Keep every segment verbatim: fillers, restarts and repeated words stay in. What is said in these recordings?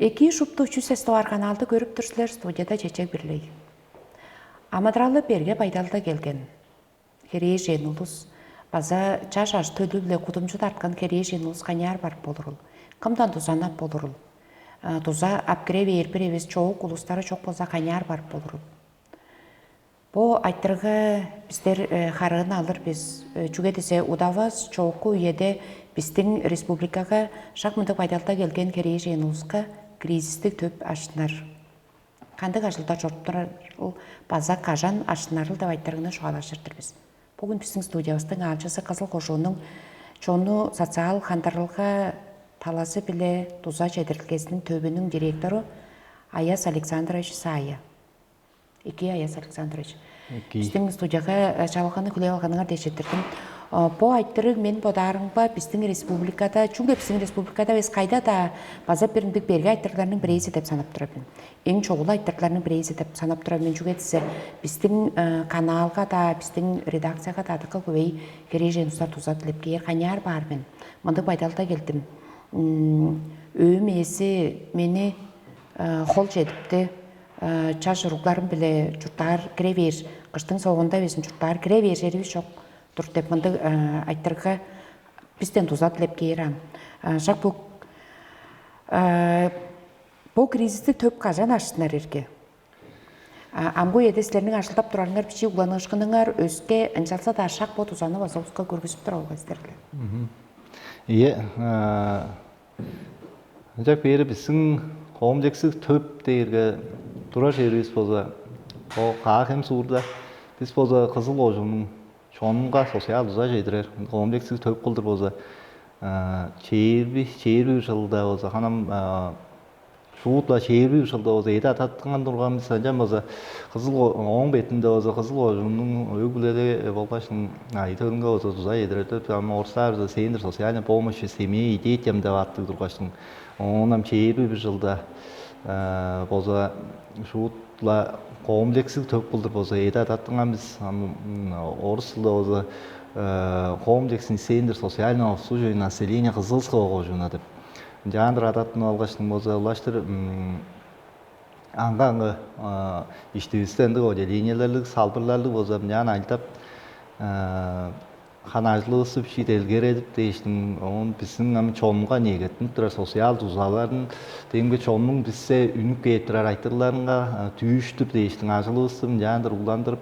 Эки шупту чүс эстовар каналды көрүп тур силер, студияда Чечек Бирлей. Амыдыралы берге байдалда келген херээжен улус база чаш аш төлү-биле кудумчу тарткан херээжен улус каняар барып болурул? Кымдан дузанап болурул? Дуза ап кире бээр бир эвес чоок улустары чок болза, каняар барып болурул? Бо айтырыгга бистер харыын алыр бис. Чүге дизе удавас чоокку үеде бистиң республикага шак мындыг байдалда келген херээжен улуска кризистиг төп ашнар. Кандыг ажылдар чоруп турарыл база кажан ашнарыл деп айтырыгны чугаалажыр-дыр бис. Бүгүн биздин студиябыстың аалчысы Кызыл кожуунуң чонну социал хандырылга талазы биле дуза чедирилгезиниң төбүнүң директору Аяс Александрович Саая. Эки, Аяс Александрович. Эки. Биздин студияга чалганы хүлээп алганыңар дээш четтирдим. Бо айтырыг мен бодаарымга биздин республикада, чүгле биздин республикада эвес, кайда-даа база бир ындыг берге айтырыгларның бирээзи деп санап турар мен. Эң чогул айтырыгларның бирээзи деп санап турар мен. Чүге дизе биздин каналга-даа, биздин редакцияга-даа дыка көвей херээжен улустар дуза дилеп кээр, каняар баар мен. Мындыг байдалда келдим. Өөм ээзи мени хол чедипти, чаш уругларым биле чурттаар кире бээр, кыштың соогунда безин чурттаар кире бээр черивис чок-тур деп мындыг айтырга бистен дуза дилеп кээр аан. Шак бу бо кризисти төп кажан аштынар эрге? Амгы үеде силерниң ажылдап турарыңар, бичии угланыышкыныңар өске, ынчалза-даа шак бо дузаны база улуска көргүзүп тур болгай силерге. Ийе, ынчап бээри биздин комплексиг төп дээрге турар черивис болза, о Каа-Хем суурда, бис болза Кызыл кожууннуң чонунга социал дуза чедирер комплексиг төп кылдыр болза, чээрби чээрби бир чылда болза, ханам шуут-ла чээрби бир чылда болза эди адаттынган турган бис, ынчан болза Кызыл ооң бетинде болза Кызыл кожууннуң өг-бүлелери болгаш айы-төлүнге болза дуза чедирер деп, ам орустаар болза центр социальной помощи семье и детям деп аттыг тургаштың, оон ам чээрби бир чылда болза шуут-ла комплексиг төп кылдыр болза эди адаттынган бис. Ам орус тылда болза комплексный центр социального обслуживания населения Кызылского кожууна деп. Ынчаандыр адаттынып алгаштың болза улаштыр аңгы-аңгы иштивисте ындыг отделениелерлиг, салбырларлыг болза ынчаан ажылдап, хана ажылывысты бичии делгередип дээштиң, оон биздиң ам чонга негеттинип турар социал дузаларын, демги чоннуң биссе үнүп кээп турар айтырларынга дүүштүр дээштиң ажылывысты ынчаандыр угландырып,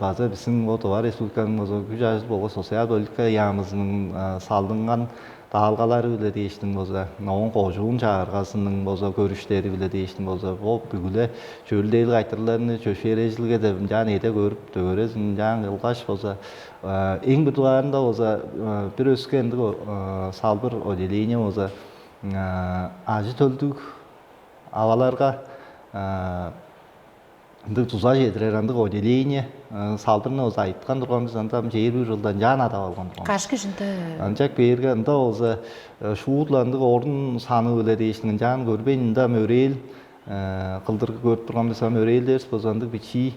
база биздиң бо Тыва Республиканың база күч-ажыл болгаш социал политика яамызының салдынган даалгалары-биле дээштиң болза, оон кожуун чагыргазының болза көрүштери-биле дээштиң болза, бо бүгү-ле чөрүлдээлиг айтырларны чөпшээрежилге деп ынчаан эде көрүп, дөгерезин ынчаан кылгаш болза, эң бир дугаарында болза, бир өске ындыг салбыр отделение болза, ажы-төлдүг аваларга ындыг дуза чедирер ындыг отделение салдырны болза айыткан турган бис, анда ам чээрби бир чылда ынчаан адап алган турган бис. Каш кижинде? Ынчап кээрге ында болза шуут-ла ындыг орун саны-биле дээштиң ынчаан көрбейн, ында ам өрээл кылдыр көрүп турган бис. Ам өрээлдерис болза ындыг бичии,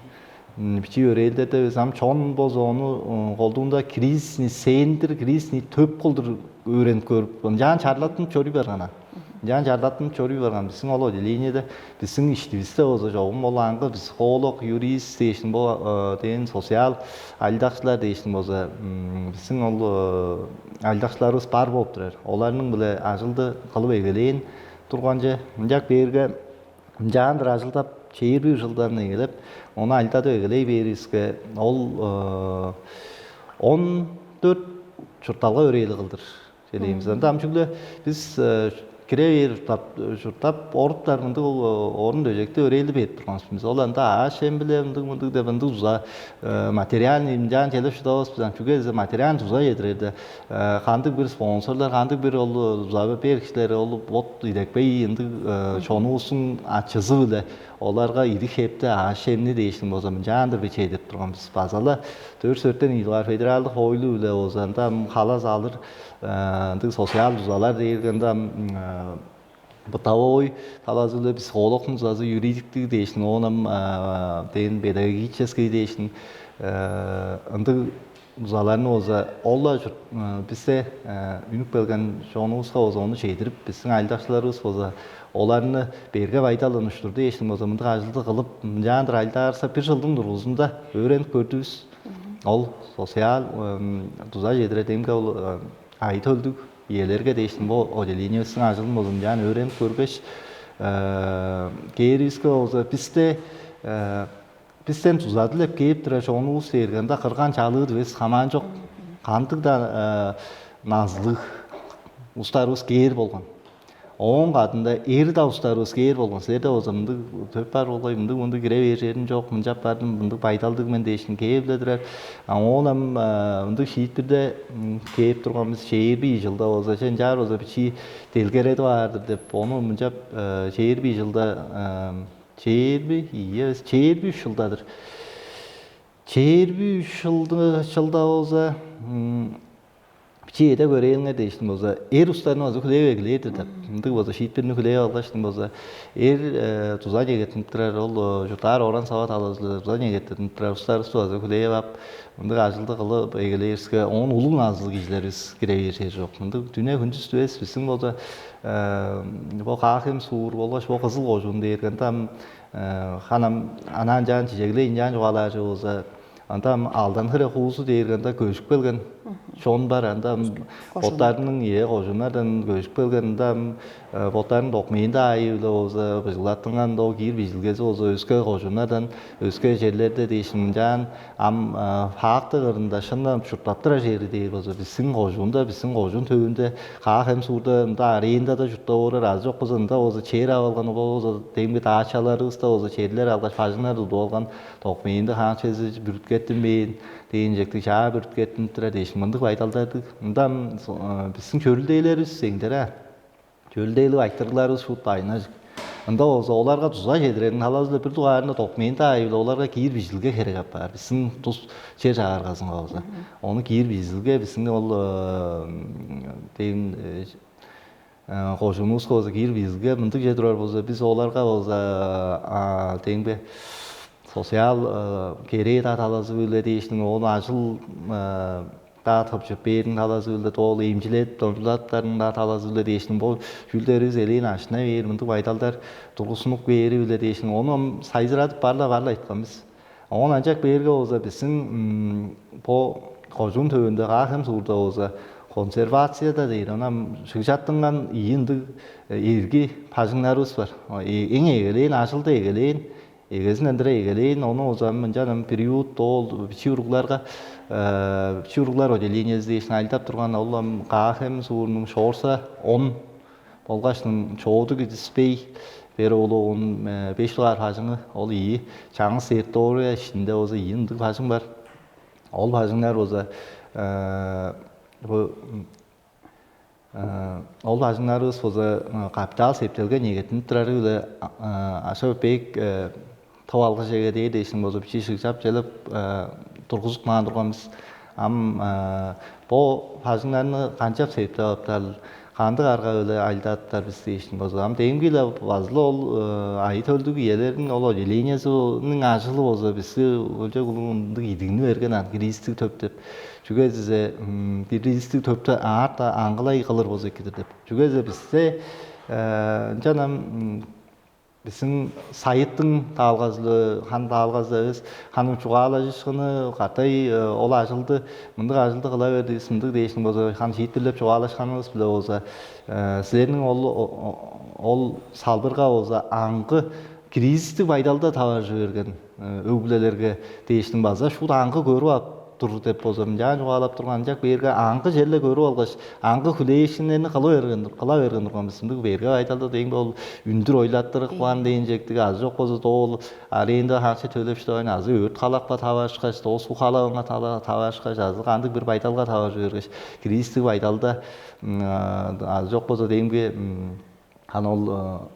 бичии өрээлдерде бис. Ам чон болза ону колдуунда кризисный центр, кризисный төп кылдыр өөренип көрүп, ынчаан чарлаттынып чоруй барган. Ынчаан чарлаттынып чоруй барган. Биздиң ол отделениеде, биздиң иштивисте болза чогум ол аңгы психолог, юрист дээштиң, бо дээн социал ажылдакчылар дээштиң болза, биздиң ол ажылдакчыларывыс бар болуп турар. Оларның-биле ажылды кылып эгелээн турганче, ынчап кээрге ынчаандыр ажылдап, чээрби бир чылдан эгелеп, ону ажылдадып эгелей бээривиске, ол он дөрт чуртталга өрээли кылдыр чедээбис. Анда ам чүгле бис кире бээр чурттап, чурттап оруптар мындыг ол орун-дөжекти өрээлди берип турган бис. Ол анда аъш-чем-биле мындыг-мындыг деп ындыг дуза, материальный ынчаан чедип шыдавас бис. Ам чүге дизе материальный дуза чедирерде кандыг-бир спонсорлар, кандыг-бир ол дуза бээр кижилер ол бот идепкей ындыг чонувустуң ачызы-биле оларга идик-хепти, аъш-чемни дээштиң болза, мынчаандыр бир чедирип турган бис. База-ла дөрт сөртен ийи дугаар федералдык хоойлу-биле болза, ында ам халас алыр ындыг социал дузалар дээрге, ында ам бытовой талазы-биле психологтуң дузазы, юридиктиг дээштиң, оон ам дээн педагогический дээштиң ындыг Узаларны болза ол-ла чурт бисте үнүп келген чонувуска болза ону чедирип, бистиң айылдакчыларывыс болза оларны берге байдалдан уштурду эшин болза мындыг ажылды кылып, ынчаандыр айылдаарса бир жылдың дургузунда өөренип көрдүвүс. Ол социал дуза чедирер демге ол айы төлдүг иелерге дээштин бо отделениевистиң ажылын болза ынчаан өөренип көргеш, кээривиске болза бисте бистен дуза дилеп кээп турар чонувус дээрге ында кырган чалыы дивес хамаан чок кандыг-даа назылыг устарывыс кээр болган. Ооң кадында эр-даа устарывыс кээр болган. Силерде болза мындыг төп бар болгай, мындыг мындыг кире бээр черим чок, мынчап бардым, мындыг байдалдыг мен дээшин кээп-ле турар. А оон ам мындыг шиитпирде кээп турганывыс чээрби чылда болза, че ынчаар болза бичии делгередип аар-дыр деп, ону мынчап чээрби чылда чээрби ийи эвес, чээрби үч чылдадыр. Чээрби үч чылда чылда болза, бичии эде көрээлиңер дээштин болза, эр устарны база хүлээп эгелээр-дир деп. Мындыг болза шиитпирни хүлээп алгаштын болза, эр дуза негеттинип турар, ол чурттаар оран сава талазы-биле дуза негеттинип турар устарывысты база хүлээп ап, мындыг ажылды кылып эгелээриске, оон улуг назылыг кижилеривис кире бээр чер чок. Мындыг дүне хүндүс дивес, бистиң болза бо Каа-Хем суур болгаш бо Кызыл кожуун дээрге ында ам ханам анаан чаан чижеглей ынчаан чугаалаар чүве болза, анда ам алдан хире хуузу дээрге анда көжүп келген чон бар, анда ам боттарының ие кожуннардан көжүп келген, ында ам боттарының документи аайы-биле болза быжыглаттынган, ында ол киир бижилгези болза өске кожуннардан, өске черлерде дээшин ынчаан ам факты кырында шындан чурттап турар чери дээр болза бистиң кожуунда, бистиң кожуун төвүнде, Каа-Хем суурда ында арендада чурттап орар, азы чок болза ында болза чер ап алган, болза демги даачаларывыста болза черлер алгаш бажыңнар тудуп алган, документи хаанчезы бүрүткеттинмээн, дээн чектиг чаа бүрүткеттинип турар дээшин мындыг байдалдардыг. Ында бистиң чөрүлдээлеривис эңдере. Чөлдээлиг айтырыгларывыс шуут байынажык. Ында болза оларга дуза чедирерин халазы-биле бир дугаарында документ аайы-биле оларга киир бижилге херек апаар. Биздин тус чер чагыргазынга болза. Ону киир бижилге биздин ол дээн кожунувуска болза киир бижилге мындыг чер турар болза, биз оларга болза деңбе социал керээ талазы-биле дээшниң, оон ажыл даа тыпчып бээрин талазы-биле, доол эмчилеп, дорзулаттарын-даа талазы-биле дээшниң, бо чүүлдеривис элээн ашына бээр, мындыг байдалдар тургузунуп кээри-биле дээшниң, ону ам сайзырадып барла барла айткан бис. Оон ынчак бээрге болза биздин бо кожуун төвүнде Каа-Хем суурда болза консервацияда дээр, ынам шыгжаттынган ийи ындыг эрги бажыңнарывыс бар. Эң эгелээн, ажылды эгелээн, эгезинден дыра эгелээн, ону озам ынчан ам период доол бичии уругларга бичии уруглар отделениези дээшин айлдап турган, ол ам Каа-Хем суурунуң Шоорса он болгаш чоодуг идиспей бери олуун беш дугаар бажыңы, ол ийи чаңгыс территория иштинде болза ийи ындыг бажың бар. Ол бажыңнар болза бу ол бажыңнарывыс болза капитал септелге негеттинип турары-биле аша бек тып алгыжеге дээр дээшин болза бичии шыгжап челеп тургузуп каан турган бис. Ам бо бажыңнарны канчап септеп аптал, кандыг арга-биле айлдаттар бис дээшин болза, ам демги-ле базы-ла ол айы төлдүг иелерин ол отделениязының ажылы болза бисти өлчек улуг ындыг идигни берген ан кристиг төп деп. Чүге дизе кристиг төптү аарта аңгылай кылыр болза экидир деп. Чүге дизе бисте ынчан ам биздин сайыттың даалгазы, хан даалгазы эвес, ханың чугаалажышкыны катай ол ажылды, мындыг ажылды кыла бердивис, мындыг дээшиң болза, хан шиитпирлеп чугаалашканывыс-биле болза, силерниң ол ол салбырга болза аңгы кризистиг байдалда таваржы берген өг-бүлелерге дээшиң база шуут аңгы көрүп ап тур деп болза, мынчаан чугаалап турган, ынчак бээрге аңгы черле көрүп алгаш, аңгы хүлээшкиннерни кыла берген кыла берген турган бис. Ындыг берге байдалда дээң ол үндүр ойлаттырып каан дээн чектиг, азы чок болза доол аренда ханча төлеп штоайн, азы өрт халапка таварышкаш, доо суг халавыңа таварышкаш, азы кандыг бир байдалга таваржы бергеш, кризистиг байдалда азы чок болза дээңби хан ол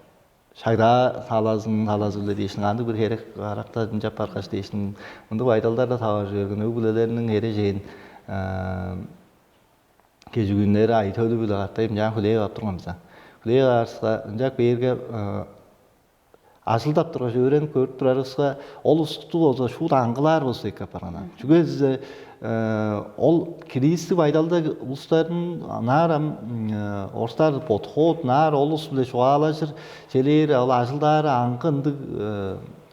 шагда талазын талазы-биле дээшин кандыг бир херек каракта ынчап баргаш дээшин мындыг байдалдарда таваржы берген өг-бүлелерниң хережээн кежигүннери ай төлү-биле каттай мынчаан хүлээп ап турган бис. Хүлээп аарыска ынчак бээрге Ажылдап тургаш, өөренип көрүп турарывыска, ол усту болза шуут аңгылаар болза эки апарган. Чүге дизе ол кристиг байдалда улустарын ынаар ам орустар подход, ынаар ол улус-биле чугаалажыр, челээр ол ажылдаары аңгы ындыг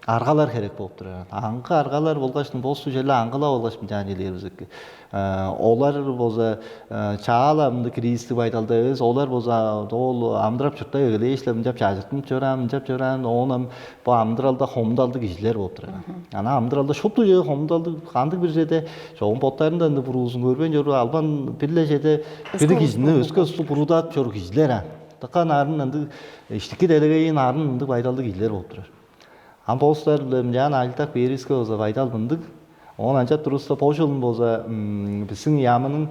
аргалар херек болуп турар. Аңгы аргалар болгаш босту челе аңгыла болгаш мынчаан элээрбизикки. Олар болза чаала мындай кристиг байдалда эвес, олар болза ол амдырап чурттай эгелээш-ле мынчап чажыртынып чораан, мынчап чораан, оон ам бо амдыралда хомудалдыг кижилер болуп турар. Ана амдыралда шупту чеге хомудалдыг, кандыг бир чеде чогум боттарында ынды буруузун көрбейн чоруур албан бир-ле чеде бир кижини өске улусту буруудап чоруур кижилер а. Дыка нарын ындыг иштики делегейин арын ындыг байдалдыг кижилер болуп турар. Ам постар-биле мынчаан ажылдап кээривиске болза байдал мындыг. Оон анчап туруста бо чылын болза биздиң ямының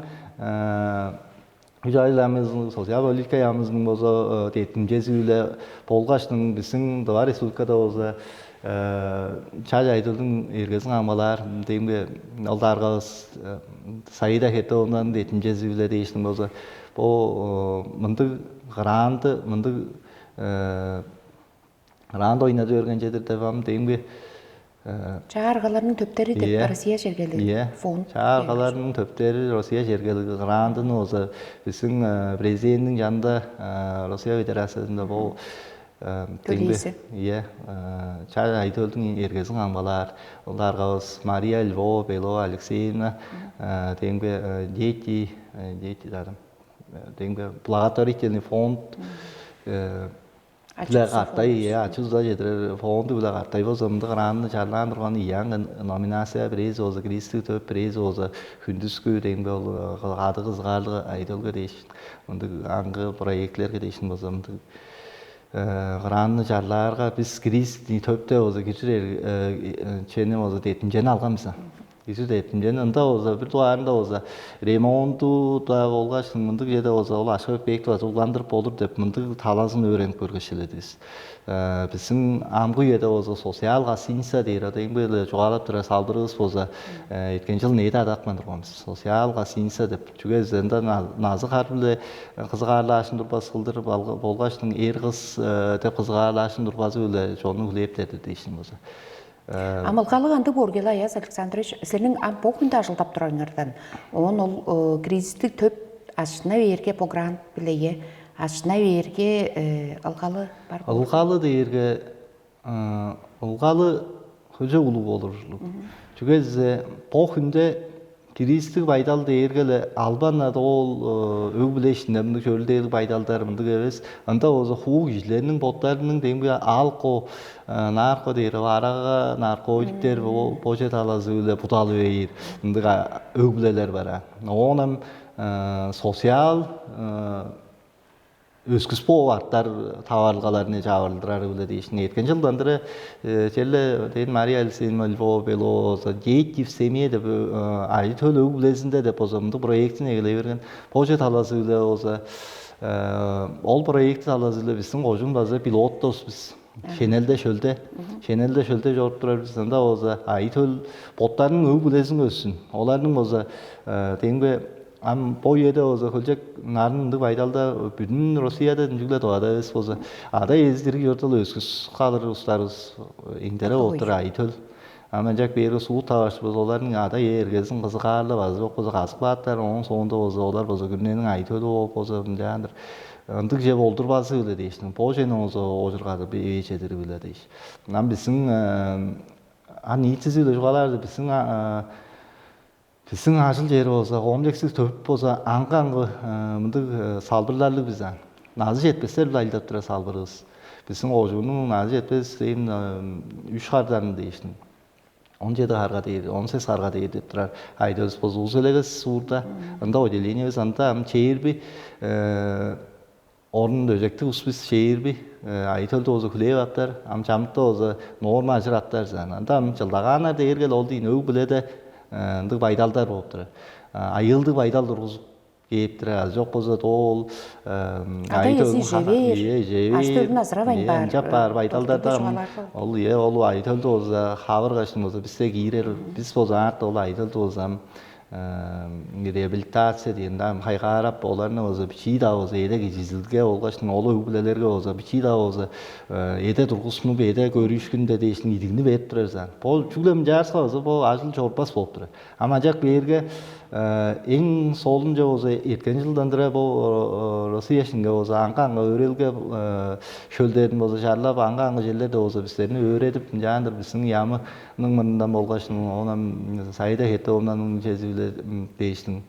үч айлаамыздың социал политика ямызының болза деткимчези-биле болгаштың биздиң Дыва Республикада болза чай айдылдың эргезин камгалаар демге ол даргавыс Саида Хетовнаның деткимчези-биле дээштиң болза бо мындыг гранды мындыг Ыраанда ойнады берген чедир деп ам дээм бе? Чааргаларның төптери деп Россия чергелиг Иә. Фонд. Чааргаларның төптери Россия чергелиг грантыны болза биздин президенттин жанында Россия Федерациясында бул Төлээзи. Иә. Чаа айдолдун эргезин камгалаар. Ол аргабыз Мария Львова, Белова Алексеевна, дээм бе дети, дети дадым. Дээм бе благотворительный фонд Биле катай, ачы-дуза чедирер фонду биле катай болза, мындыг ыраанны чарлаан турган ийи номинация бирээзи болза кристиг төп, бирээзи болза хүндүскү дегенге ол кады кызыгаарлыг айдолга дээш, мындыг аңгы проектилерге дээшин болза мындыг ыраанны чарлаарга бис кристиг төпте болза киржир чени болза детинчени алган биз. Изү дептим чен ында болза бир дугаарында болза ремонту-даа болгаш мындыг чеде болза ол ашка бекти база уландырып болур деп мындыг талазын өөренип көргеш эледивис. Биздин амгы үеде болза социал гостиница дээр ада эң быйыл чугаалап турар салбырывыс болза эткен жыл нээде адакман турганбыз. Социал гостиница деп чүге ында назы хар биле кызыгаарлаашын турбас кылдыр болгачтың эр кыз деп кызыгаарлаашын турбазы биле чонну хүлээптер дээшин болза. Амылгалыг андыг боргела Аяс Александрович, силерниң ам бо хүндү ажылдап турарыңардан, оон ол кризистиг төп ачына бээрге бо грант билеге ачына бээрге ылгалы бар. Ылгалы дээрге ылгалы хөже улуг болур ужурлуг. Чүге дизе бо хүнде Киристиг байдал дээрге-ле албан ада ол өг-бүле иштинде мындыг чөрүлдээлиг байдалдар мындыг эвес. Ында болза хуу кижилерниң боттарының демги алко, нарко дээр арага, наркотиктер, боже талазы-биле будалы бээр мындыг өг-бүлелер бар. Оон ам социал өскүс бооп артар таварылгаларны чааварлдырары-биле дээшин. Эрткен чылдан дыра черле ден Мария Алексеевна Львова Белова болза дети в семье деп ай төл өг билезинде деп болза мындай проектин эгелей берген. Боже талазы-биле болза ол проекти талазы-биле биздин кожун база пилоттос биз. Шенелде шөлде. Шенелде шөлде чоруп турар биз. Анда болза ай төл боттарының өг билезин көссүн. Оларның болза демге Ам бо үеде болза хөлчек нарын ындыг байдалда бүдүн Россияда ынчыгле догада эвес болза, ада эзи дириг чордал өскүс калыр устарыбыс эңдере болуптур ай төл. Ам ынчак бээрге суут таварышпыз оларның ада ээ эргезин кызыгаарлап азы бок болза казып кааттар, оон соонда болза олар болза күрнениң ай төлү болуп болза мынчаандыр. Ындыг же болдурбазы биле дээшин. Бо жени болза ожургады эвээчедири биле дээш. Ам биздин ан ийитизи биле чугаалаарда биздин Биздиң ажыл чери болза, комплексиг төп болза, аңгы-аңгы мындыг салбырларлыг бис ан. Назы четпестер-биле ажылдап турар салбырывыс. Биздиң оожуунуң назы четпес дейм үш хардан дээшин. Он жети харга дээр, он сес харга дээр деп турар. Айдыбыс болза улус элегес суурда. Ында отделениебиз, анда ам чээрби Орун дөжектиг ус бис чээрби, ай төлдү болза хүлээп аптар, ам чамытта болза норма ажыр аптар зан. Анда ам чылдагааннар дээргел ол дейн өг биледе ындыг байдалдар болуп турар. Айыылдыг байдал тургузуп кээп турар, азы жок болза доол ай эзи төлдүн жевээр, ие жевээр, аш төлдүн азыравайн баар. Ынчап баар байдалдарда ам ол ие ол ай төлдү болза хавыр кашын болза бисте киирер, бис болза аарта ол ай төлдү болза ам реабилитация дээн-даа, ам хайгаарап, оларны болза бичии-даа болза эде кижизилге болгаш ол өг-бүлелерге болза бичии-даа болза эде тургустунуп, эде көрүүшкүнде дээшин идигни берип турар саан. Бо чүгле мынчаарга болза бо ажыл чорбас болуп турар. Ам ынчап кээрге эң солунче болза эрткен жылдан тура бо Россия ишинге болза аңга-аңга өөрелге шөлдерин болза чарлап, аңга-аңга черлерде болза бистерни өөредип, ынчаандыр бистиң ямының мурнундан болгаш оон ам Саида Хетовнаның чези-биле дээштиң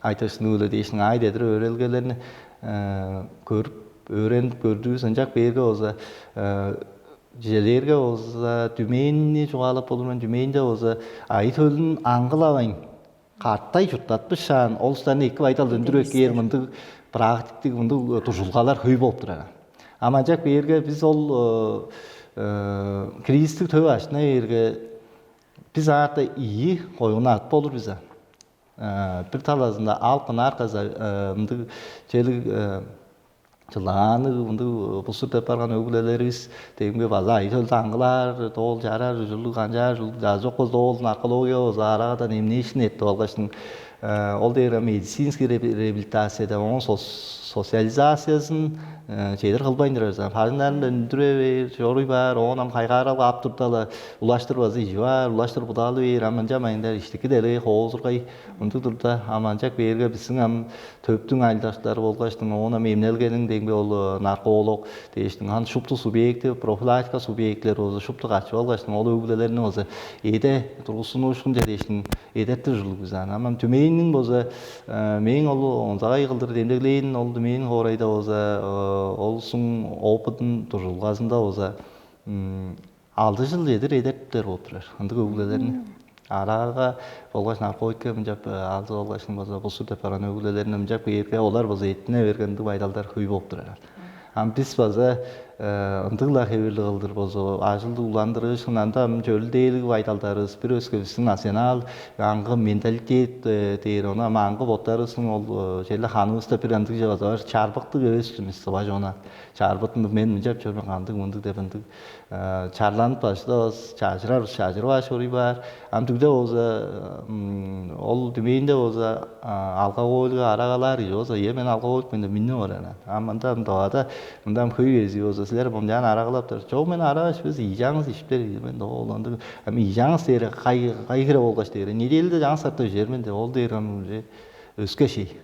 айтыышкыны-биле дээштиң аай дедир өөрелгелерни көрүп, өөренип көрдүвүс. Ынчак бээрге болза чижелээрге болза дүмээнни чугаалап болур мен. Дүмээнде болза айы төлүн аңгылавайн каттай чурттатпышаан, ол улустарны эки байдалда үндүрүп эккээр мындыг практиктиг, мындыг дуржулгалар хөй болуп турар. Ам ынчак бээрге бис ол кризистиг төп ажына бээрге бис аарта ийи коюнну ап болур бис. Бир талазында алып ынаарказа мындыг челиг чылаанык мындыг бусур деп барган өг-бүлелеривис дегимге база айы төлдү аңгылаар, доол чарар ужурлуг, канчаар ужурлуг, азы чок болза доол наркология болза араадан эмнээшин эртип алгаштың ол дээрге медицинский реабилитация деп, оон социализациясын чедир кылбайн турар. Бажыңнарын үндүре бээр, чоруй баар, оон ам хайгааралга ап турда-ла улаштыр база ижи баар, улаштыр будалы бээр, ам ынча майындар иштики делегей хоозургай мындыг турда, ам ынчак бээрге бистиң ам төптүң ажылдакчылары болгаштың, оон ам эмнелгениң деңге ол нарколог дээштиң, ан шупту субъекти, профилактика субъектилер болза шупту качып алгаштың, ол өг-бүлелерни болза эде тургустунуушкунче дээштиң эдертир ужурлуг бис аны. Ам ам түмейниң болза мээң ол онзагай кылдыр демдеглээн ол түмейниң хоорайда болза олсуң опытын дужулгазында болза алды чыл чедир эдертиптер болуп турар ындыг өг-бүлелерни. Араага болгаш наркотикке мынчап алзы болгашын болза бусур деп барган өг-бүлелерин ынчап кээрге олар болза эттине берген ындыг байдалдар хөй болуп турар. Ам бис база ындыг-ла хевирлиг кылдыр болза ажылды уландырыышкын анда ам чөрүлдээлиг байдалдарывыс бир өскебистиң национал аңгы менталитет дээр ону ам аңгы боттарывыстың ол черле ханывыста бир ындыг чыгаза бар чарбыктыг эвес чүве баш ону чарбытын мен мынчап чор мен кандыг мындыг деп ындыг чарланып баштавас чажырар чажырбаш уруй баар. Ам дүгде болза ол дүмээнде болза алкоголга арагалаар кижи болза е мен алкоголик мен деп минни баран ам мында ам давада мында ам хөй эзи болза силер мынчаан арагалаптар чок мен арагаш биз ийжаңыз ишиптер мен ол ындыг ам ийжаңыз дээр кай кай хире болгаш дээр неделде жаңы сартта ижер мен деп ол дээр ам уже өске шей.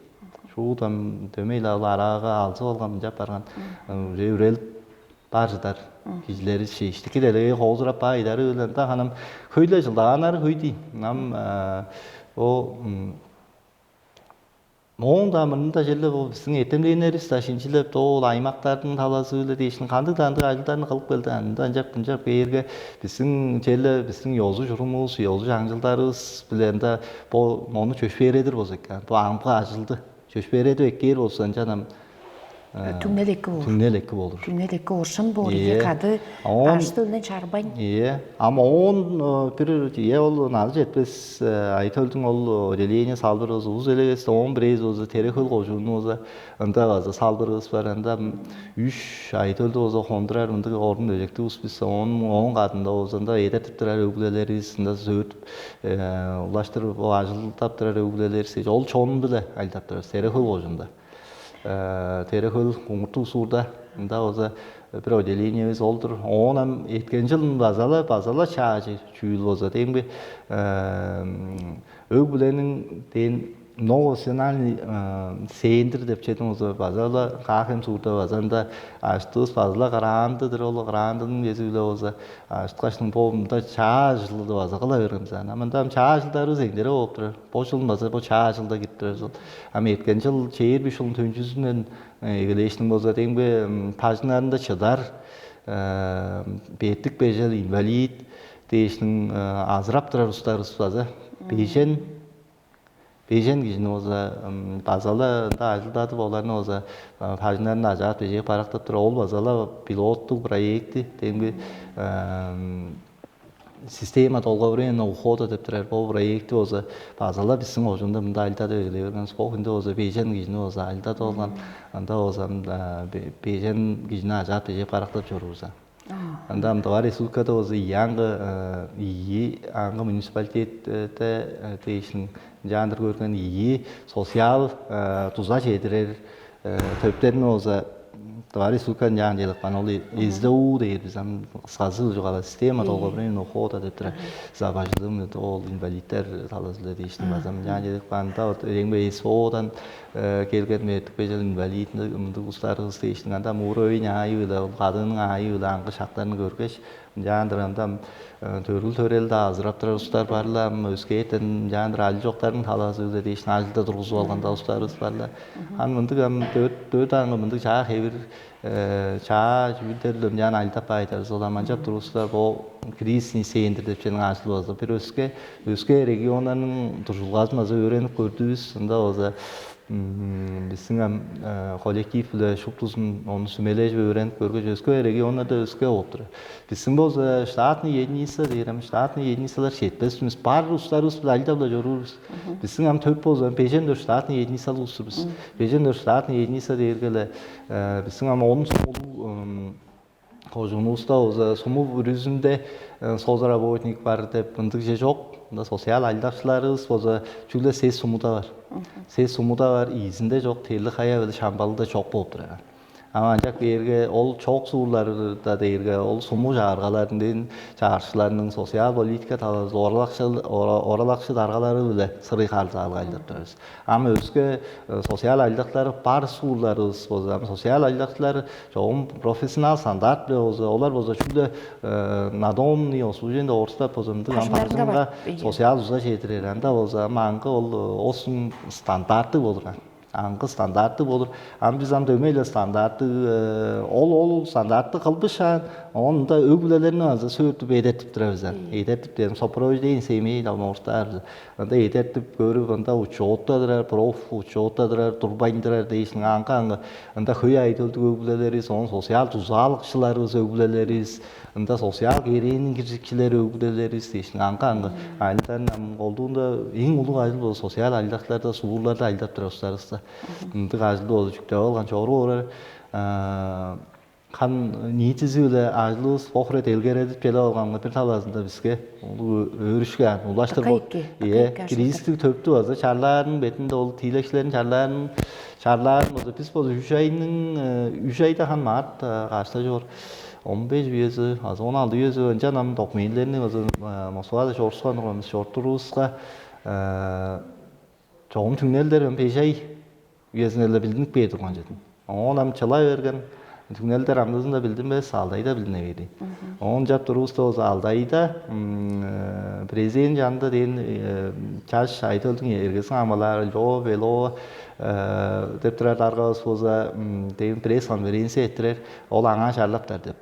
Шуут ам дөмей-ле ол араага алзып алган мынчап барган уже үрелип бар чыдар кижилери шииштики делегей хоозурап баа ыдары ыланта ханам хөй-ле чылдагааннары хөй дий. Ам о моон-даа мурнунда черле бо биздиң эртемденнеривис-даа шинчилеп доол аймактардын талазы-биле дээшин кандыг-даа ындыг ажылдарын кылып келди. Анда ынчап мынчап кээрге биздиң черле биздиң ёзу-чурумувус, ёзу-чаңчылдарывыс-биле ында бо мону чөпшээредир болза экен. Бо амгы ажылды чөпшээредип эккээр болза ынчан ам түңнел эки боор. Түңнел эки болур. Түңнел эки оршун боор. Ийе. Кады аш төлүнөн чарбайн. Ийе. Ам оон бир ийе ол назы жетпес ай төлдүң ол отделение салбыр болза уз элегес оон бирээзи болза Терехөл кожууну болза ында база салбырывыс бар. Анда үш ай төлдү болза хондурар мындыг орун өжектиг ус бис оон оон кадында болза ында эдертип турар өглелерибиз ында сөөртүп улаштыр бо ажылдап турар өглелер ол чонун-биле ажылдап турар Серехөл кожунда. Терехөл куңуртуг суурда ында болза бир отделениебиз ол-дур. Оон ам эрткен чылын базала базала чаажы чүүл болза дээм бе өг-бүлениң дээн многофункциональный центр деп чедиң болза базала каахем суурда база ында аштывыс базала караандыдыр ол караандының кези-биле болза ашыткаштың бо мында чаа жылды база кыла берген бис ана мында ам чаа жылдарыбыз эңдере болуп турар. Бо чылын база бо чаа жылда кирип турар чыл. Ам эрткен чыл чээр беш чылдың төнчүзүнден эгелээштиң болза деңбе бажыңнарында чыдар бертик бежел инвалид дээштиң азырап турар устарыбыз база бежен бежен кижини болза базала ында ажылдадып оларны болза бажыңнарында ажаап бежээп барактап тура ол базала пилоттуг проекти деңби система долговременного ухода деп турар бо проекти болза базала биздин кожуунда мында ажылдадып эгелей берген бо күндө болза бежен кижини болза ажылдадып алган анда болза бежен кижини ажаап бежээп барактап чоруур база. Анда ам Тыва Республикада болза ийи аңгы, ийи аңгы муниципалитетте дээшин ынчаандыр көрген, ийи социал дуза чедирер төптерин болза Тыва Республикада ынчаан чедип каан. Ол СДУ дээр, биз ам кысказы чугаалаар, система долговременного ухода деп турар. За пожилым, ол инвалидтер талазы-биле дээшин база ынчаан чедип каан. Ында вот эрең бе СВОдан келген, эртип бежел инвалид мындыг улустарывыс дээшин. Анда ам уровень аайы-биле, ол кадыының аайы-биле аңгы шактарын көргеш, ынчаандыр анда ам төргүл төрелде азырап турар улустар бар-ла, ам өскээртен ынчаандыр ажыл чоктарның талазы-биле дээшин ажылда тургузуп алган да улустарывыс бар-ла. Ам мындыг ам дөрт дөрт аңгы мындыг чаа хевир чаа чүүлдер-биле ынчаан ажылдап баайдарывыс. Ол ам ынчап турувуста бо кризисный центр деп чүвениң ажылы болза бир өске өске регионнарның дуржулгазын база өөренип көрдүвүс. Ында болза биздиң ам коллектив-биле шуптузун ону сүмележип өөренип көргеш, өске регионнарда өске болуп турар. Биздиң болза штатный единица дээр, ам штатный единицалар четпес бис, бар улустарывыс-биле ажылдап-ла чоруурувус. Биздиң ам төп болза бежен дөрт штатный единицалыг улус-тур бис. Бежен дөрт штатный единица дээрге-ле биздиң ам он сумулуг кожуунувуста болза суму бүрүзүнде соцработник бар деп мындыг же чок. Мында социал ажылдакчыларывыс болза чүгле сес сумуда бар. Сес сумуда бар, ийизинде чок, Терлик-Хая биле Шамбалыгда чок болуп турар. Ам ынчап кээрге ол чок суурларда дээрге ол суму чагыргаларының, чагырыкчыларының социал политика талазы, оралакчы, оралакчы даргалары-биле сырый харылзаалыг ажылдап турар бис. Ам өске социал ажылдакчылар бар суурларывыс болза, ам социал ажылдакчылар чогум профессионал стандарт-биле болза, олар болза чүгле надомный услужение деп орустап болза мындыг ам бажыңга социал уза чедирер. Анда болза ам аңгы ол осун стандарты болур. Аңгы стандарты болур. Ам биз ам дөмей-ле стандарты, ол ол стандарты кылбышаан, оон ында өг-бүлелерни база сөөртүп эдертип турар бис. Эдертип дээрим, сопровождение семей, ам орустаар бис. Ында эдертип көрүп, ында учетта турар, профучетта турар, турбайн турар дээшин аңгы-аңгы. Ында хөй айдылдыг өг-бүлелеривис, оон социал дузаалыкчыларывыс өг-бүлелеривис, ында социал керээниң киржикчилери өг-бүлелеривис дээшин аңгы-аңгы. Айылдан ам колдуунда эң улуг ажыл болза социал ажылдакчыларда, суурларда ажылдап турар улустарывыста. Ындыг ажылды болза чүктеп алган чоруур орар. Хан ниитизи-биле ажылывыс бо хире делгередип келип алганга бир талазында биске улуу өөрүшкү ан улаштыр Акайки, Ийе, акайки ажылдыр. Киризистиг төптү база чарлаарының бетинде ол тиилекчилерин чарлаарының чарлаарын болза бис болза үш айның үш айда хан март каашта чоор он беш үези азы он алты үези ынчан ам документилерни база Москвада чорускан турганбыз. Чорттурувуска чогум түңнелдер беш ай үезинде билдинип кээр турган чедим. Оон ам чылай берген түңнелдер амдызында билдинмес, алды айда билдине бээр. Оон чап турувуста болза алды айда президент жанында дээн чаш айдылдың эргезин амалаар льо вело деп турар даргавыс болза дээн пресс конференция эттирер, ол аңаа чарлаптар деп.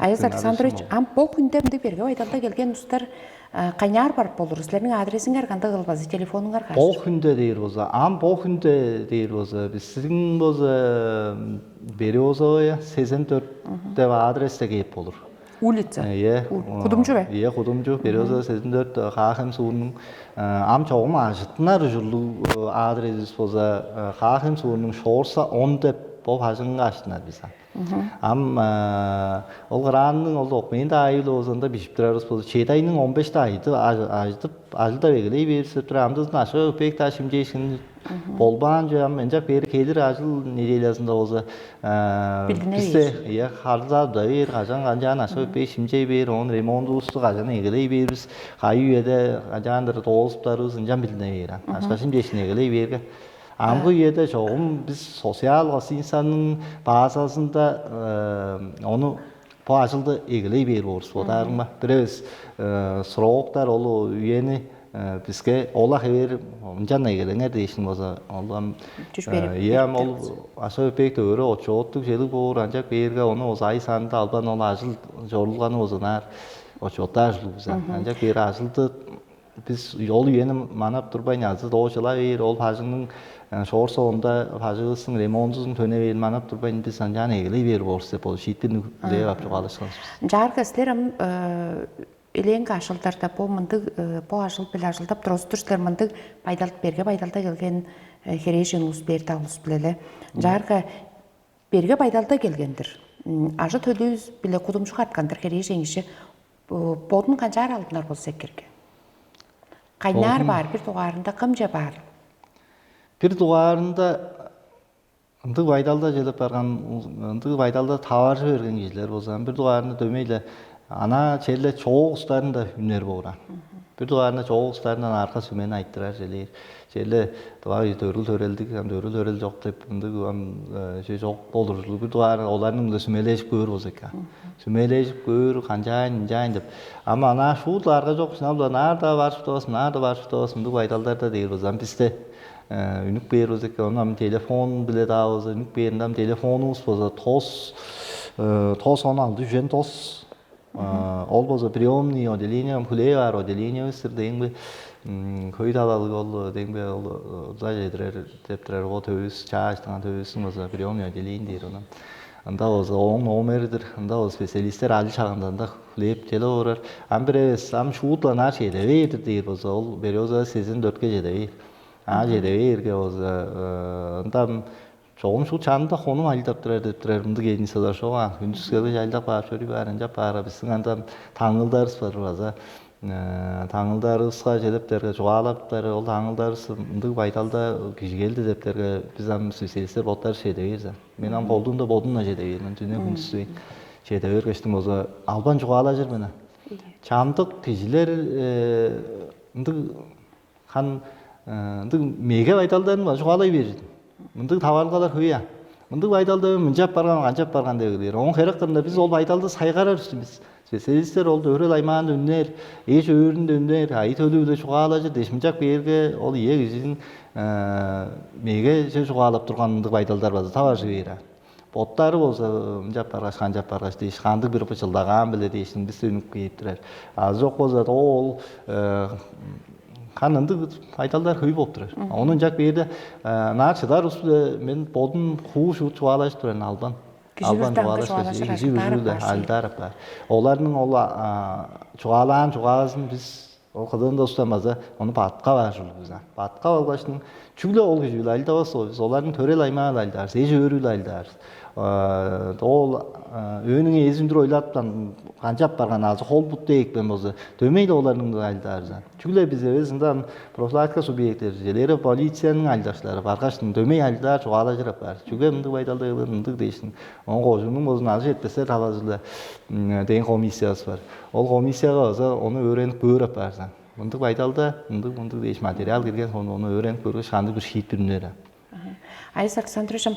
Аяс Александрович, ам бо хүнде мындыг берге байдалда келген устар кайнаар барып болур? Силерниң адресиңер кандыг кылбазы, телефонуңар Бо каш? Хүнде дээр болза, ам бо хүнде дээр болза, биздин болза Березовая сезен төрт деп адресте кээп болур. Улица. Э, Е, Кудумчу бе? Е, Кудумчу, Березовая сезен төрт Хаахем суунуң ам чогум ажыттынар ужурлуг адресибиз болза Хаахем суунуң Шорса он деп бо бажыңга аштынар биз. Ам ол кыраанның ол документ айыл оозунда бижип турарывыс болза, чеди айның он беште айдып, ажылдап эгелей бээрис деп тур. Амдызын ашка өпээк-даа шимчээшкин болбаан чүве. Ам ынчап бээр келир ажыл неделязында болза, Билдине бисте бээр. Ыя, харылзаа туда бээр, кажан канчаан ашка өпээк шимчей бээр, оон ремонтувусту кажан эгелей бээрбиз, кайы үеде канчаандыр доозуптарывыс ынчан билдине бээр. Ашка шимчээшкин эгелей бээрге. Амгы үеде чогум бис социал гостиницаның базазында ону бо ажылды эгелей бээр боорус бодаарымга. Бир эвес сроктар ол үени биске ола хевээр ынчан эгелеңер дээшин болза, ол ам Чүш берип Ийе, ам ол ашка өпек төөрү отчооттуг желиг боор, анчак бээрге ону ол ай санында албан ол ажыл чорулганы болза наар отчооттаар ужурлуг бис. Анчак бээр ажылды бис ол үени манап турбайн азы доочула бээр, ол бажыңның шоор соонда бажывыстың ремонтузун төне бээр манап турбайн бис анчаан эгелей бээр болур деп ол шиитпирни үлээп ап чугаалашканбыз. Ынчаарга силер ам элээн кашылдарда бо мындыг бо ажыл биле ажылдап турозу-дур силер, мындыг байдал берге байдалда келген херээжен улус бээр-даа улус билеле. Ынчаарга берге байдалда келген-дир. Ажы төлүүбүс биле кудумчуг арткан-дыр херээжен кижи бодун канчаар алдынар болза экирге? Кайнаар баар, бир дугаарында кымче баар? Бир дугаарында ындыг байдалда чедип барган, ындыг байдалда таваржы берген кижилер болза, бир дугаарында дөмей-ле ана черле чоок устарын да үнер боор. Бир дугаарында чоок устарындан арка сүмени айтырар челээр. Черле дываа төрүл төрелдиг, ам төрүл төрел чок деп ындыг ам чок болур ужурлуг. Бир дугаар оларның-биле сүмележип көөр болза экен. Сүмележип көөр, канчаайн, ынчаайн деп. Ама анаа шуут арга чок, шынап-ла наар-даа барышып тавасын, наар-даа барышып тавасын, ындыг байдалдарда дээр болза, ам бисте үнүп бээр болза экен, ону ам телефон-биле-даа болза үнүп бээринде, ам телефонувус болза тос, тос он алды үжен тос. Ол болза приемный отделение, ам хүлээп аар отделениевис-тир, дең бе, хөй талалыг ол, дең бе, ол уза чедирер деп турар, ол төвүс, чаа аштынган төвүстүң болза приемный отделение дээр ону. Ында болза ооң номери-дир, ында болза специалисттер аль шагында ында хүлээп чедип орар. Ам бир эвес, ам шуут-ла ынаар чеде бээр-дир дээр болза, ол береза сезен дөртке чеде бээр. А чеде бээрге болза, ында чогум шуут чанында хонум ажылдап турар деп турар, мындыг эдинициялар шок аан. Хүндүс келгеш ажылдап каар, чоруй баар, ынчап баарга, бистиң анда таңылдарывыс бар база. Таңылдарывыска чедип берге, чугаалап берге, ол таңылдарывыс мындыг байдалда кижи келди деп берге, бис ам специалисттер боттарывыс чеде бээр. Мен ам колдуунда бодум-на чеде бээр мен, дүне хүндүстү чеде бергештиң болза албан чугаалажыр мен. Чамдык кижилер ындыг хан ындыг меге байдалдарын база чугаалай бээр. Мындыг таварылгалар хөй аа. Мындыг байдалда мынчап барган, канчап барган деп эгелээр. Оон херек кырында бис ол байдалды сайгарар устун бис. Специалисттер ол өрел аймаанда үннээр, эш өөрүнде үннээр, ай төлү-биле чугаалажыр дээш, мынчап кээрге ол ийе кижиниң мегеже чугаалап турган мындыг байдалдар база таваржы бээр аа. Боттары болза ынчап баргаш, канчап баргаш дээш, кандыг бир бычылдагаан-биле дээш, бисте үнүп кээп турар. Азы чок болза ол хан ындыг байдалдар хөй болуп турар. Ону ынчап кээрде наар чыдар улус-биле мен бодум хуу шуут чугаалажып турар мен албан. Кижи Албан бүрүдө чугаалашпас, чугаалажыр кижи ажылдаар бүрүдө баар. Алдар апаар. Оларның ол чугаалаан чугаазын бис ол кыдыында устан база ону бадыткап аар ужурлуг бис. Бадыткап алгаштың чүгле ол кижи-биле ажылдавас бис, оларның төрел аймаа-биле ажылдаарыс, эш өөрү-биле ажылдаарыс. Ол өөнүң ээзи үндүр ойлаптан канчап барган азы хол бутта экпен болза, дөмей-ле оларның-биле ажылдаарыс. Чүгле бис эвес, ында профилактика субъектилери, желери полицияның ажылдакчылары баргаштың дөмей ажылдаар, чугаалажыр апаар. Чүге мындыг байдалда кылыр, мындыг дээшин. Оон кожунуң болзун ажы четпестер талазы-биле дээн комиссиявыс бар. Ол комиссияга база ону өөренип көөр апаарсан. Мындыг байдалда мындыг мындыг дээш материал кирген соонда ону өөренип көргөш кандыг бир шиитпир үнер. Айыс Александровичам,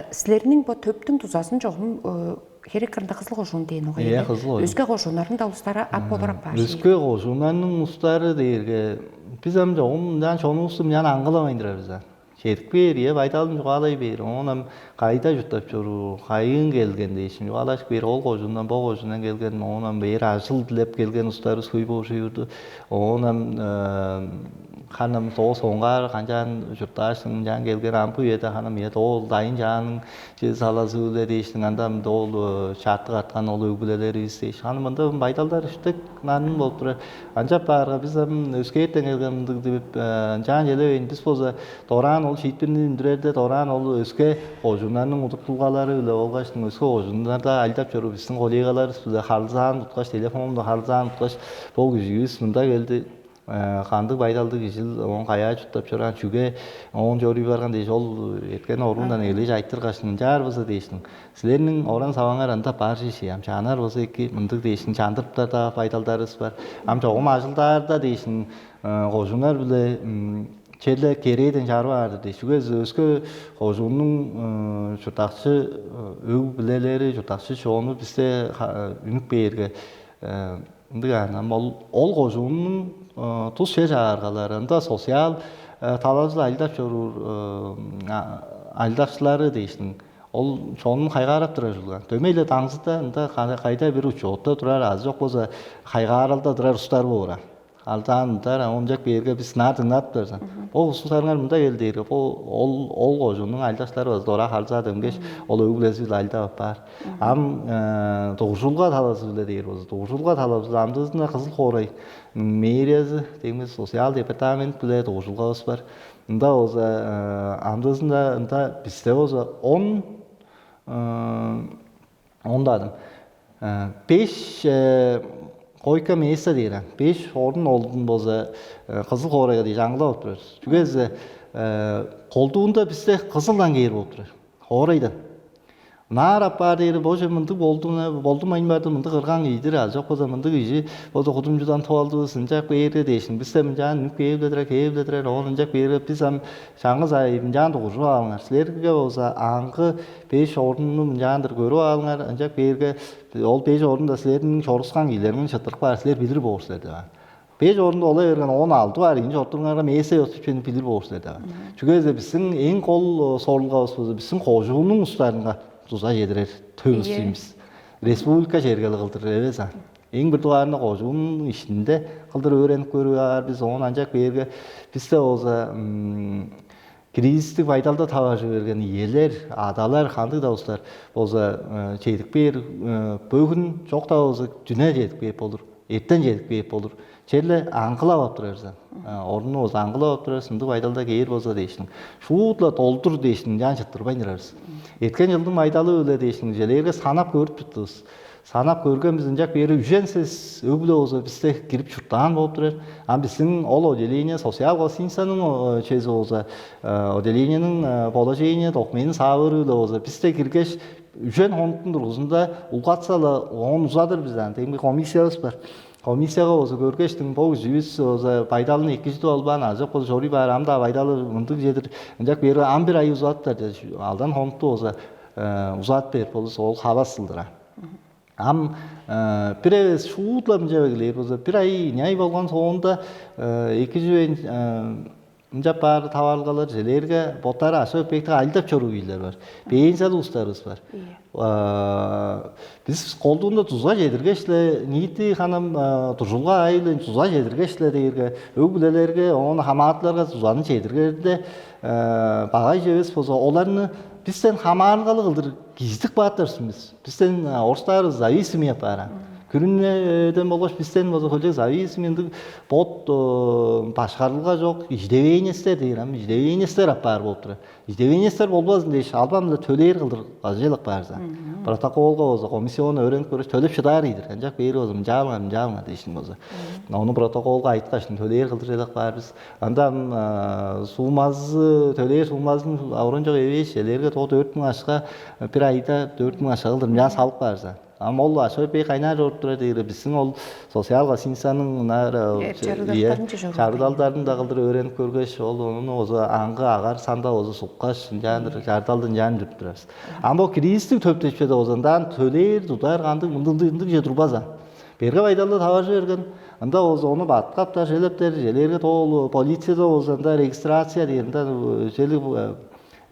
силерниң бо төптүң дузазын чогум херек кырында кызыл кожуун дээн угай. Э, кызыл кожуун. Өске кожууннарның да улустары ап болур апаар. Өске кожууннарның улустары дээрге биз ам чогум мынчаан чонувусту мынчаан аңгыламайн турар бис. Чедип кээр, ийе, байдалын чугаалай бээр. Оон ам кайда чурттап чоруур, кайыын келген дээшин чугаалажып кээр, ол кожундан, бо кожундан келген, оон ам бээр ажыл дилеп келген устарывыс хөй болчуй турду. Оон ам ханам доо соңгаар канчаан чурттаашсың, ынчаан келген амгы үеде ханам ийе доо дайын чааның чизи салазы-биле дээшин, анда ам доо чартык арткан ол өгбүлелеривис дээш. Ханам мында байдалдар үштек нарын болуп турар. Анчап баарга бис ам өскээртен келген мындыг дип ынчаан челевейн, бис болза дораан ол шиитпирни үндүрерде, дораан ол өске кожууннарның удуртулгалары-биле болгаш өске кожууннарда ажылдап чоруур бистиң коллегаларывыс-биле харылзаан туткаш, телефон-биле харылзаан туткаш, бо киживис мында келди. Кандыг байдалдыг кижил, оон каяа чурттап чораан, чүге оон чоруй барган дээш, ол эрткен оруундан эгелээш айтыргаш, ынчаар база дээштиң. Силерниң оран-саваңар ында бар чижээ, ам чаанар база эки мындыг дээштиң, чандырыптар-даа байдалдарывыс бар. Ам чогум ажылдаарда дээштиң, кожуңар-биле черле керээден чарып аар-дыр дээш. Чүге дизе өске кожууннуң чурттакчы өг-бүлелери, чурттакчы чону бисте үнүп кээрге, ындыг аан, ам ол, ол кожууннуң тус чер чагыргалары, ында социал талазы-биле ажылдап чоруур ажылдакчылары дээштиң, ол чонун хайгаарап турар ужурлуг. Дөмей-ле даңзыда ында кайда бир учетта турар, азы чок болза хайгааралда турар улустар боор. Алдаан ындар, а ончак бээрге бис ынаар дыңнадыптар. Бо улустарыңар мында кел дээрге, бо ол ол кожуннуң алдаштары база дора халзаа дөмгеш, ол өг-бүлези-биле алдап аппаар. Ам дугуржулга талазы-биле дээр болза, дугуржулга талазы амдыызында Кызыл хоорай мэриязы дегмес социал департамент биле дугуржулгавыс бар. Ында болза амдыызында ында бисте болза он Онда адам беш койка места дээр, беш орун олдун болза кызыл хоорайга дээш аңгылап отурар. Чүге дизе колдуунда бисте кызылдан кээр болуп турар, хоорайдан. Наар апаар дээри боже мындыг болду, болдумайн барды, мындыг кырган ийдир, а жок болза мындыг ижи болза кудумчудан тып алдывыс, ынчап кээрге дээшин бисте мынчаан үнүп кээп-ле турар, кээп-ле турар, оон ынчап кээрге бис ам чаңгыс ай мынчаан дугуржуп алыңар. Силерге болза аңгы беш орунну мынчаандыр көрүп алыңар, ынчап кээрге ол беш орунда силерниң чорускан киилериңни чыттырып каар, силер билир боор силер деп. Беш орунда ола берген он алты бар ийин чортуруңарга места ёттуп чүвени билир боор силер деп. Чүге дизе биздин эң кол сорулгавыс болза биздин кожуунуң устарынга дуза чедирер төвүс иймиз. Республика чергели кылдыр эвес а. Эң бир дугаарында кожуунуң ишинде кылдыр өөренип көрүп аар бис, оон анчак бээрге бисте болза кризистик байдалда таваржы берген иелер, адалар, кандыг-даа улустар болза чедип кээр, бөгүн чок-даа болза дүне чедип кээп болур, эртен чедип кээп болур. Черле аңгылап ап турарзан. Орунну болза аңгылап ап турар, сындыг байдалда кээр болза дээшиң. Шуут-ла долдур дээшиң, ынчаан чыттырбайн турарбыз. Эрткен жылдың байдалы-биле дээшиң, желээрге санап көрүп туттувус. Санап көрген бис ынчак бери үжен сес өг-бүле болза бисте кирип чурттаан болуп турар. Ам биздин ол отделение социал гостиницаның чези болза отделениенин положение документин саавыры-биле болза бисте киргеш үжен хонуктун тургузунда улгатса-ла оон узадыр биз аны. Демги комиссиябыз бар. Комиссияга болза көргештиң бо кижибиз болза байдалын экижидип албаан, а жок болза чоруй баар, ам-даа байдалы мындыг чедир, ынчак бери ам бир ай узаттар деш, алдан хонукту болза узат берип болза ол хавас сылдыра. Ам бир эвес шуут-ла мынча эгелээр болза, бир ай няй болгон соонда эки чүвейн ынчап баар таварылгалар желээрге боттары ашып экпектиг айлдап чоруур кижилер бар. Бээн сал улустарыбыз бар. Бис колдуунда туза чедиргеш-ле, ниити ханам дужулга айылын туза чедиргеш-ле дээрге, өг-бүлелерге, оон хамаатыларга тузаны чедиргерде багай чевес болза, оларны бистен хамаарылгалы кылдыр кижидик бааттар симис. Бистен орустаар зависимый апаара. Күрүнеден болгаш бистен болза хөлчек зависимый ындыг бот башкарылга жок, иждевениестер дээр ам, иждевениестер апаар болуп турар. Иждевениестер болбазын дээш, албан-биле төлээр кылдыр ажыылап баарза. Протоколга болза комиссионно өөренип көрөш төлеп шыдаар ийдир. Ынчак бээри болза мынчаалыңар, мынчаалыңар дээшин болза. Ону протоколга айткаш төлээр кылдыр желек баар бис. Анда төлээр суммазын авыран жок эвээш, элерге то дөрт муң ашка бир айда дөрт муң ашка кылдыр мынчаан салып баарза. Ам ол ашой бей кайнаар чоруп турар дээрге биздин ол социал гостиницаның ынаар чарыдалдарынча чоруур. Чарыдалдарында кылдыр өөренип көргеш, ол ону оза аңгы агар санда оза суккаш, ынчаандыр чарыдалды ынчаан жүрүп турабыз. Ам бо кризистик төптешпеде оза ындаан төлээр, тудар, кандыг мындыг ындыг же турбаза. Берге байдалда таваржы берген, ында оза ону баткаптар, желептер, желээрге тоол полицияда оза ында регистрация дээр, ында желиг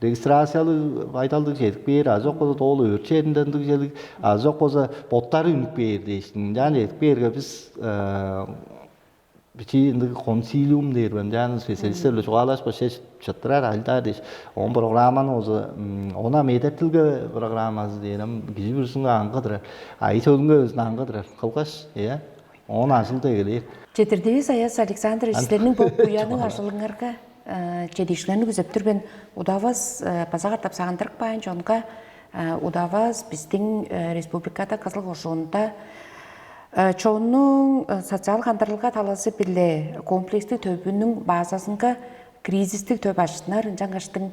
регистрациялыг байдалдыг чедип кээр, а жок болза доол өөрчээринден дыг челиг, а жок болза боттары үнүп кээр дээштиң. Ынчаан чедип кээрге бис бичии ындыг консилиум дээр бе, ынчаан специалисттер-биле чугаалашпаш чыттырар, алдаар дээш. Он программаны болза, она медетилге программазы дээр ам кижи бүрүзүнге аңгыдырар, ай төлүнге өзүн аңгыдырар кылгаш, э, он ажылда эгелээр. Четирдивис Аяс Александрович, силерниң бо буяның ажылыңарга чедиишкилерни күзеп тур мен. Удавас база катап сагындырып каайн чонга, удавас биздин республикада Кызыл кожуунда чоннуң социал кандырылга талазы биле комплекстик төбүнүң базасынга кризистик төп ажыттынар ынчангаштың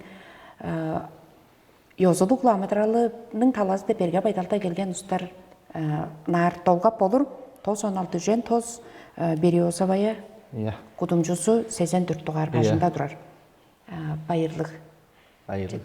ёзулуг ламадыралының талазы деп берге байдалда келген устар наар долгап болур. Тос он алты үжен тос бериозовая кудумчусу сезен дүрт дугаар бажында турар. Байырлыг. Байырлыг.